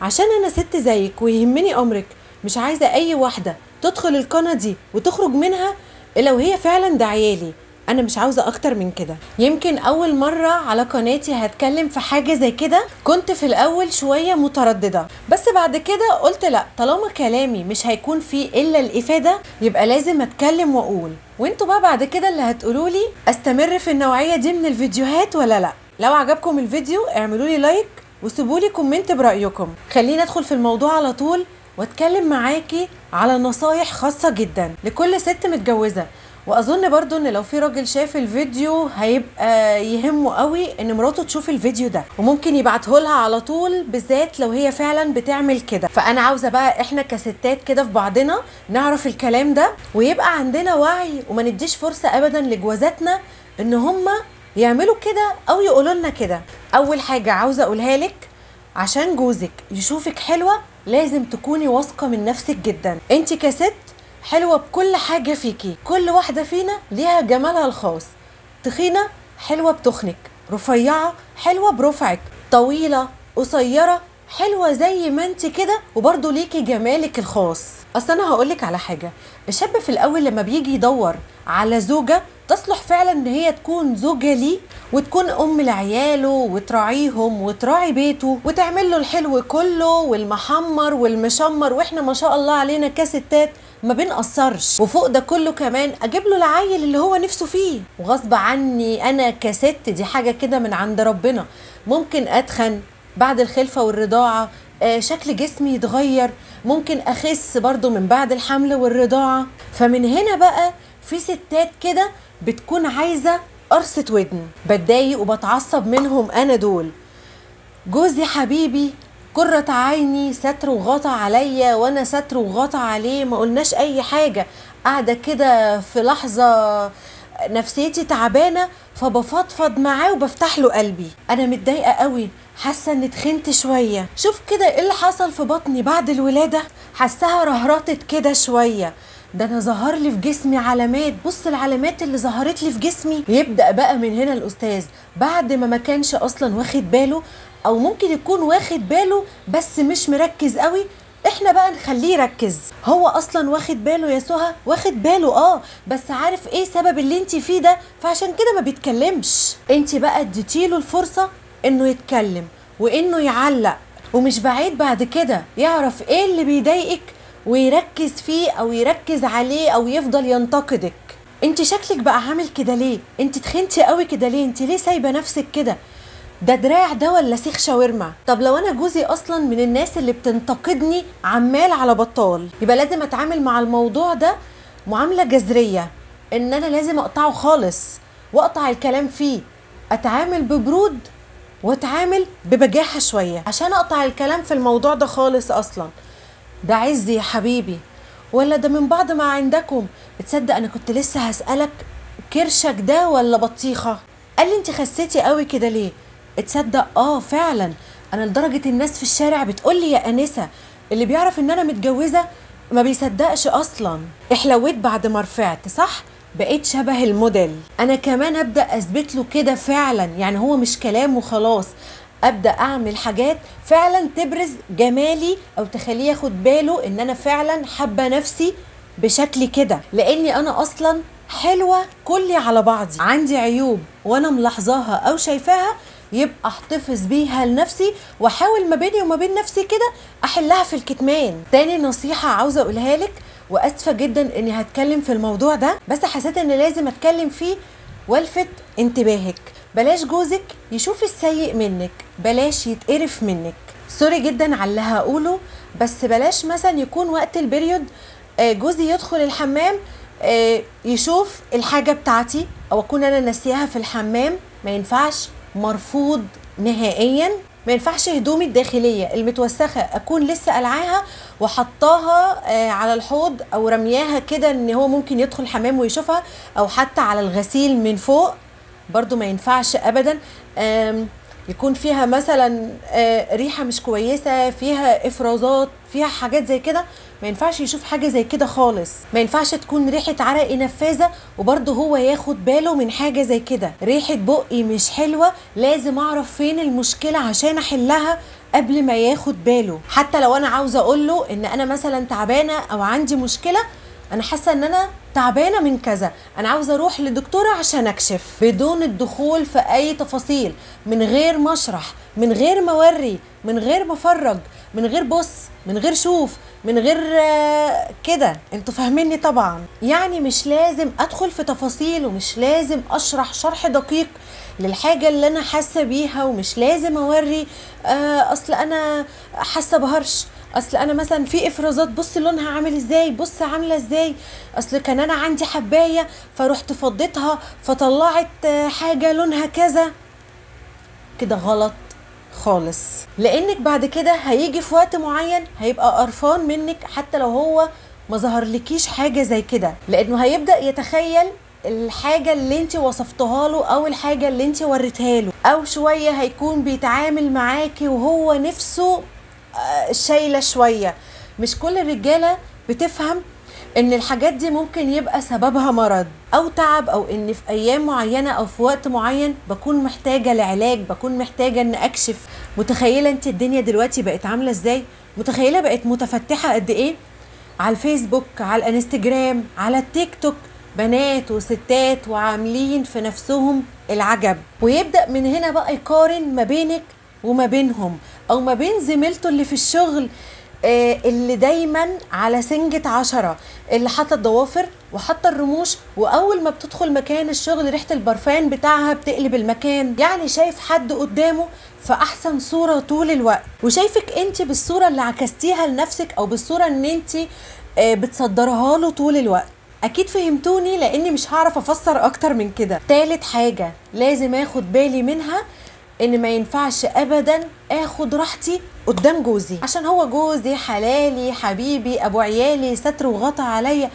عشان انا ست زيك ويهمني امرك، مش عايزه اي واحدة تدخل القناة دي وتخرج منها الا وهي فعلا دعيالي. انا مش عاوزه اكتر من كده. يمكن اول مرة على قناتي هتكلم في حاجة زي كده، كنت في الاول شوية مترددة، بس بعد كده قلت لا، طالما كلامي مش هيكون فيه الا الافادة يبقى لازم اتكلم واقول. وانتوا بقى بعد كده اللي هتقولوا لي استمر في النوعية دي من الفيديوهات ولا لا. لو عجبكم الفيديو اعملوا لي like وسيبوا لي comment برايكم. خلينا ادخل في الموضوع على طول واتكلم معاكي على نصايح خاصة جدا لكل ست متجوزة، واظن برضو ان لو في راجل شاف الفيديو هيبقى يهمه قوي ان مراته تشوف الفيديو ده، وممكن يبعته لها على طول، بالذات لو هي فعلا بتعمل كده. فانا عاوزه بقى احنا كستات كده في بعضنا نعرف الكلام ده ويبقى عندنا وعي، وما نديش فرصة ابدا لجوازاتنا ان هما يعملوا كده او يقولوا لنا كده. اول حاجة عاوزه اقولها لك، عشان جوزك يشوفك حلوة لازم تكوني واثقة من نفسك جدا. انت كست حلوة بكل حاجة فيكي، كل واحدة فينا ليها جمالها الخاص. تخينة حلوة بتخنك، رفيعة حلوة برفعك، طويلة قصيرة حلوة زي ما انت كده، وبرضه ليكي جمالك الخاص. اصل انا هقولك على حاجة، الشاب في الاول لما بيجي يدور على زوجه تصلح فعلا ان هي تكون زوجه ليه وتكون ام لعياله وتراعيهم وتراعي بيته وتعمل له الحلو كله والمحمر والمشمر، واحنا ما شاء الله علينا كستات ما بنقصرش، وفوق ده كله كمان اجيب له العيل اللي هو نفسه فيه. وغصب عني انا كست، دي حاجة كده من عند ربنا، ممكن اتخن بعد الخلفة والرضاعه، شكل جسمي يتغير، ممكن اخس برضو من بعد الحمل والرضاعه. فمن هنا بقى في ستات كده بتكون عايزه قرصة ودن، بتضايق وبتعصب منهم انا دول. جوزي حبيبي قرة عيني، ستر وغطى عليا وانا ستر وغطى عليه، ما قلناش اي حاجة، قاعدة كده في لحظة نفسيتي تعبانة فبفضفض معاه وبفتح له قلبي، انا متضايقة قوي، حاسه ان تخنت شوية، شوف كده ايه اللي حصل في بطني بعد الولادة، حاساها رهرطت كده شوية، ده انا ظهر لي في جسمي علامات، بص العلامات اللي ظهرت لي في جسمي. يبدا بقى من هنا الاستاذ بعد ما كانش اصلا واخد باله، او ممكن يكون واخد باله بس مش مركز قوي، احنا بقى نخليه يركز. هو اصلا واخد باله يا سهى، واخد باله بس عارف ايه سبب اللي انت فيه ده، فعشان كده ما بيتكلمش. انت بقى اديتيله الفرصة انه يتكلم وانه يعلق، ومش بعيد بعد كده يعرف ايه اللي بيضايقك ويركز فيه او يركز عليه او يفضل ينتقدك. انت شكلك بقى عامل كده ليه؟ انت تخنتي قوي كده ليه؟ انت ليه سايبه نفسك كده؟ ده دراع ده ولا سيخ شاورما؟ طب لو انا جوزي اصلا من الناس اللي بتنتقدني عمال على بطال، يبقى لازم اتعامل مع الموضوع ده معاملة جذرية، ان انا لازم اقطعه خالص واقطع الكلام فيه، اتعامل ببرود واتعامل ببجاحه شوية عشان اقطع الكلام في الموضوع ده خالص. اصلا ده عز يا حبيبي ولا ده من بعض ما عندكم؟ تصدق انا كنت لسه هسألك كرشك ده ولا بطيخه؟ قال لي انت خسيتي قوي كده ليه؟ تصدق فعلا انا لدرجة الناس في الشارع بتقول لي يا انسه، اللي بيعرف ان انا متجوزة ما بيصدقش اصلا. احلويت بعد ما رفعت، صح؟ بقيت شبه الموديل. انا كمان ابدا اثبت له كده فعلا، يعني هو مش كلام وخلاص، ابدا اعمل حاجات فعلا تبرز جمالي او تخليه ياخد باله ان انا فعلا حابة نفسي بشكل كده، لاني انا اصلا حلوة كلي على بعضي، عندي عيوب وانا ملاحظاها او شايفاها يبقى احتفظ بيها لنفسي واحاول ما بيني وما بين نفسي كده احلها في الكتمان. تاني نصيحة عاوزه اقولها لك، واسفه جدا اني هتكلم في الموضوع ده بس حسيت ان لازم اتكلم فيه والفت انتباهك، بلاش جوزك يشوف السيء منك، بلاش يتقرف منك. sorry جدا على اللي هقوله، بس بلاش مثلا يكون وقت ال period جوزي يدخل الحمام يشوف الحاجة بتاعتي او اكون انا ناسياها في الحمام، ما ينفعش، مرفوض نهائيا. ما ينفعش هدومي الداخلية المتوسخه اكون لسه قلعاها وحطاها على الحوض او رمياها كده ان هو ممكن يدخل الحمام ويشوفها، او حتى على الغسيل من فوق برضو ما ينفعش ابدا. يكون فيها مثلا ريحه مش كويسة، فيها افرازات، فيها حاجات زي كده، ما ينفعش يشوف حاجة زي كده خالص. ما ينفعش تكون ريحه عرقي نفاذه وبرضه هو ياخد باله من حاجة زي كده. ريحه بقي مش حلوة، لازم اعرف فين المشكلة عشان احلها قبل ما ياخد باله. حتى لو انا عاوزه اقول له ان انا مثلا تعبانة او عندي مشكلة، انا حاسه ان انا تعبانة من كذا، انا عاوزه اروح لدكتوره عشان اكشف، بدون الدخول في اي تفاصيل، من غير ما اشرح، من غير ما اوري، من غير ما افرج، من غير بص، من غير شوف، من غير كده، انتوا فاهميني طبعا. يعني مش لازم ادخل في تفاصيل، ومش لازم اشرح شرح دقيق للحاجة اللي انا حاسه بيها، ومش لازم اوري اصل انا حاسه بهرش، اصل انا مثلا في افرازات، بص لونها عامل ازاي، بص عامله ازاي، اصل كان انا عندي حبايه فروحت فضيتها فطلعت حاجة لونها كذا. كده غلط خالص، لانك بعد كده هيجي في وقت معين هيبقى قرفان منك حتى لو هو ما ظهرلكيش حاجة زي كده، لانه هيبدا يتخيل الحاجة اللي انت وصفتها له او الحاجة اللي انت وريتها له، او شوية هيكون بيتعامل معاكي وهو نفسه شايله شوية. مش كل الرجالة بتفهم ان الحاجات دي ممكن يبقى سببها مرض او تعب، او ان في ايام معينة او في وقت معين بكون محتاجه لعلاج، بكون محتاجه ان اكشف. متخيله انت الدنيا دلوقتي بقت عامله ازاي؟ متخيله بقت متفتحه قد ايه؟ على الفيسبوك، على الانستجرام، على التيك توك، بنات وستات وعاملين في نفسهم العجب. ويبدا من هنا بقى يقارن ما بينك وما بينهم، او ما بين زميلته اللي في الشغل اللي دايما على سنجة 10، اللي حاطه الضوافر وحاطه الرموش، واول ما بتدخل مكان الشغل ريحه البرفان بتاعها بتقلب المكان. يعني شايف حد قدامه في احسن صوره طول الوقت، وشايفك انت بالصورة اللي عكستيها لنفسك او بالصورة ان انت بتصدرها له طول الوقت. اكيد فهمتوني لاني مش هعرف افسر اكتر من كده. تالت حاجة لازم اخد بالي منها ان ما ينفعش ابدا اخد راحتي قدام جوزي، عشان هو جوزي، حلالي، حبيبي، ابو عيالي، ستر وغطا عليا،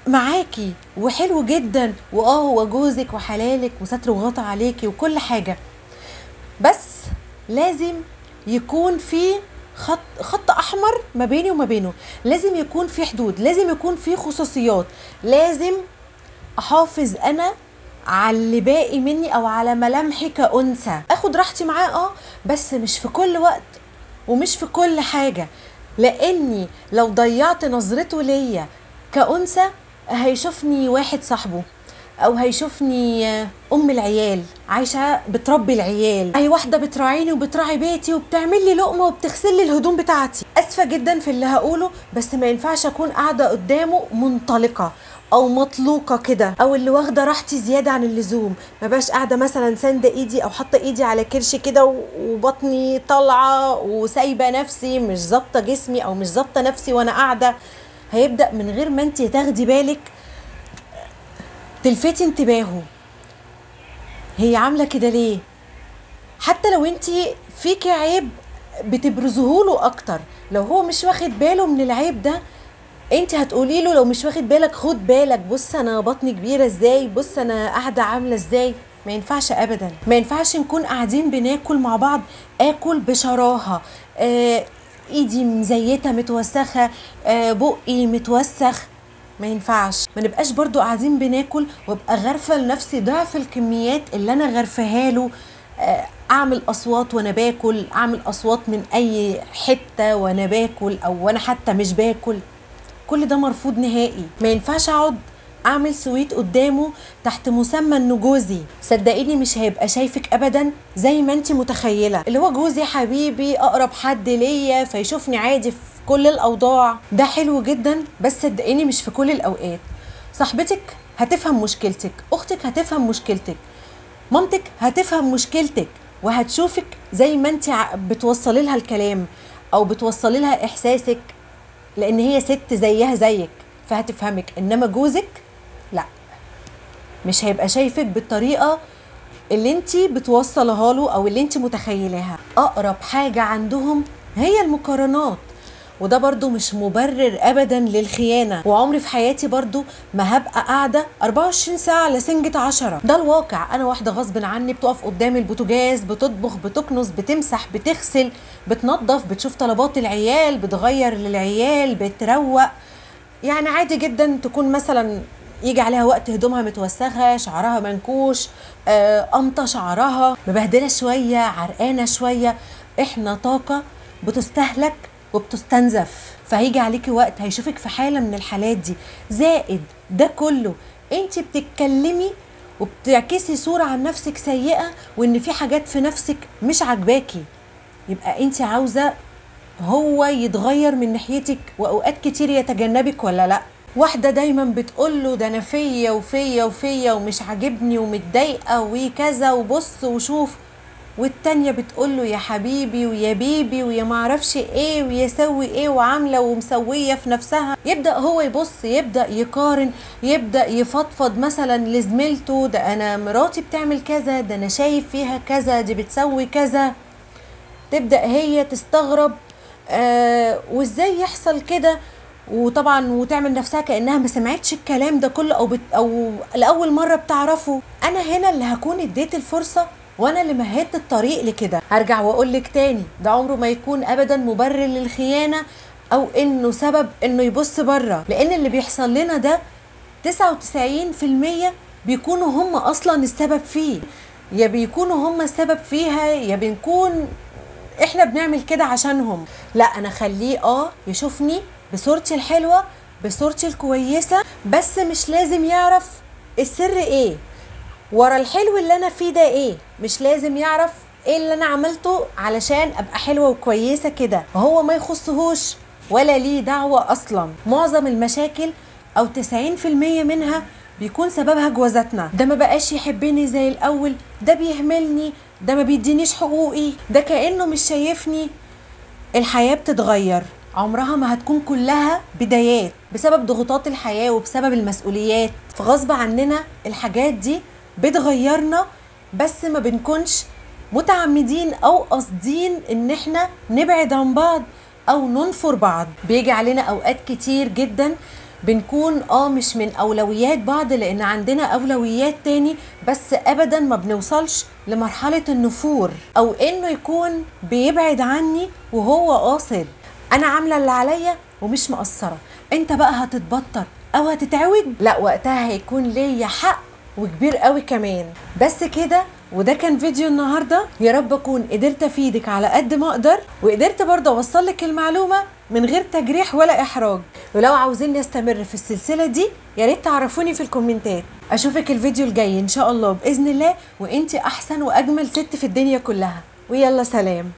معاكي وحلو جدا، واه هو جوزك وحلالك وستر وغطا عليكي وكل حاجة، بس لازم يكون في خط احمر ما بيني وما بينه، لازم يكون في حدود، لازم يكون في خصوصيات، لازم احافظ انا على اللي باقي مني او على ملامحي كأنثى. اخد راحتي معاه بس مش في كل وقت ومش في كل حاجة، لاني لو ضيعت نظرته ليا كأنثى هيشوفني واحد صاحبه، او هيشوفني ام العيال عايشه بتربي العيال، اي واحدة بتراعيني وبتراعي بيتي وبتعمل لي لقمة وبتغسل لي الهدوم بتاعتي. اسفه جدا في اللي هقوله، بس ما ينفعش اكون قاعدة قدامه منطلقة او مطلوقه كده، او اللي واخده راحتي زيادة عن اللزوم. ما بقاش قاعدة مثلا ساندة ايدي او حاطه ايدي على كرشي كده وبطني طالعه وسايبه نفسي، مش ظابطة جسمي او مش ظابطة نفسي وانا قاعدة. هيبدا من غير ما انت تاخدي بالك تلفتي انتباهه، هي عامله كده ليه؟ حتى لو انت فيكي عيب بتبرزهوله اكتر، لو هو مش واخد باله من العيب ده انت هتقولي له لو مش واخد بالك خد بالك، بص انا بطني كبيرة ازاي، بص انا قاعدة عامله ازاي. ما ينفعش ابدا، ما ينفعش نكون قاعدين بناكل مع بعض اكل بشراهه، ايدي مزيته متوسخه، بقي متوسخ، ما ينفعش. ما نبقاش برضو قاعدين بناكل وابقى غارفه لنفسي ضعف الكميات اللي انا غارفاها له، اعمل اصوات وانا باكل، اعمل اصوات من اي حتة وانا باكل او وانا حتى مش باكل. كل ده مرفوض نهائي. ما ينفعش اقعد اعمل سويت قدامه تحت مسمى انه جوزي، صدقيني مش هيبقى شايفك ابدا زي ما انت متخيله، اللي هو جوزي حبيبي اقرب حد ليا فيشوفني عادي في كل الاوضاع. ده حلو جدا بس صدقيني مش في كل الاوقات. صاحبتك هتفهم مشكلتك، اختك هتفهم مشكلتك، مامتك هتفهم مشكلتك، وهتشوفك زي ما انت بتوصلي لها الكلام او بتوصلي لها احساسك، لان هي ست زيها زيك فهتفهمك. انما جوزك لا، مش هيبقى شايفك بالطريقة اللي انت بتوصلها له او اللي انت متخيلاها. اقرب حاجة عندهم هي المقارنات، وده برضو مش مبرر ابدا للخيانه. وعمري في حياتي برضو ما هبقى قاعدة 24 ساعة على سنجة 10، ده الواقع. انا واحدة غصب عني بتقف قدام البوتاجاز، بتطبخ، بتكنس، بتمسح، بتغسل، بتنظف، بتشوف طلبات العيال، بتغير للعيال، بتروق. يعني عادي جدا تكون مثلا يجي عليها وقت هدومها متوسخه، شعرها منكوش، قمطه شعرها، مبهدله شوية، عرقانه شوية. احنا طاقة بتستهلك وبتستنزف، فهيجي عليكي وقت هيشوفك في حاله من الحالات دي. زائد ده كله انت بتتكلمي وبتعكسي صوره عن نفسك سيئه، وان في حاجات في نفسك مش عاجباكي، يبقى انت عاوزه هو يتغير من ناحيتك، واوقات كتير يتجنبك ولا لا. واحدة دايما بتقوله ده انا فيا وفيا وفيا ومش عاجبني ومتضايقه وكذا وبص وشوف، والتانية بتقوله يا حبيبي ويا بيبي ويا معرفش ايه ويا سوي ايه وعامله ومسويه في نفسها. يبدا هو يبص، يبدا يقارن، يبدا يفضفض مثلا لزميلته، ده انا مراتي بتعمل كذا، ده انا شايف فيها كذا، دي بتسوي كذا. تبدا هي تستغرب وازاي يحصل كده، وطبعا وتعمل نفسها كانها ما سمعتش الكلام ده كله او لاول مرة بتعرفه. انا هنا اللي هكون اديت الفرصة وانا اللي مهدت الطريق لكده. هرجع واقول لك تاني، ده عمره ما يكون ابدا مبرر للخيانه او انه سبب انه يبص بره، لان اللي بيحصل لنا ده 99% بيكونوا هم اصلا السبب فيه، يا بيكونوا هم السبب فيها، يا بنكون احنا بنعمل كده عشانهم. لا، انا خليه يشوفني بصورتي الحلوة، بصورتي الكويسة، بس مش لازم يعرف السر ايه ورا الحلو اللي انا فيه ده ايه، مش لازم يعرف ايه اللي انا عملته علشان ابقى حلوة وكويسة كده، هو ما يخصهوش ولا ليه دعوه اصلا. معظم المشاكل او 90% منها بيكون سببها جوازاتنا، ده ما بقاش يحبني زي الاول، ده بيهملني، ده ما بيدينيش حقوقي، ده كانه مش شايفني. الحياة بتتغير، عمرها ما هتكون كلها بدايات بسبب ضغوطات الحياة وبسبب المسؤوليات، فغصب عننا الحاجات دي بتغيرنا، بس ما بنكونش متعمدين او قاصدين ان احنا نبعد عن بعض او ننفر بعض. بيجي علينا اوقات كتير جدا بنكون مش من اولويات بعض لان عندنا اولويات تاني، بس ابدا ما بنوصلش لمرحلة النفور او انه يكون بيبعد عني وهو قاصد. انا عاملة اللي عليا ومش مقصرة، انت بقى هتتبطر او هتتعوج، لا وقتها هيكون ليا حق وكبير قوي كمان. بس كده، وده كان فيديو النهارده. يا رب اكون قدرت افيدك على قد ما اقدر، وقدرت برضه اوصل لك المعلومة من غير تجريح ولا احراج. ولو عاوزين نستمر في السلسلة دي يا ريت تعرفوني في الكومنتات. اشوفك الفيديو الجاي ان شاء الله باذن الله، وانتي احسن واجمل ست في الدنيا كلها. ويلا سلام.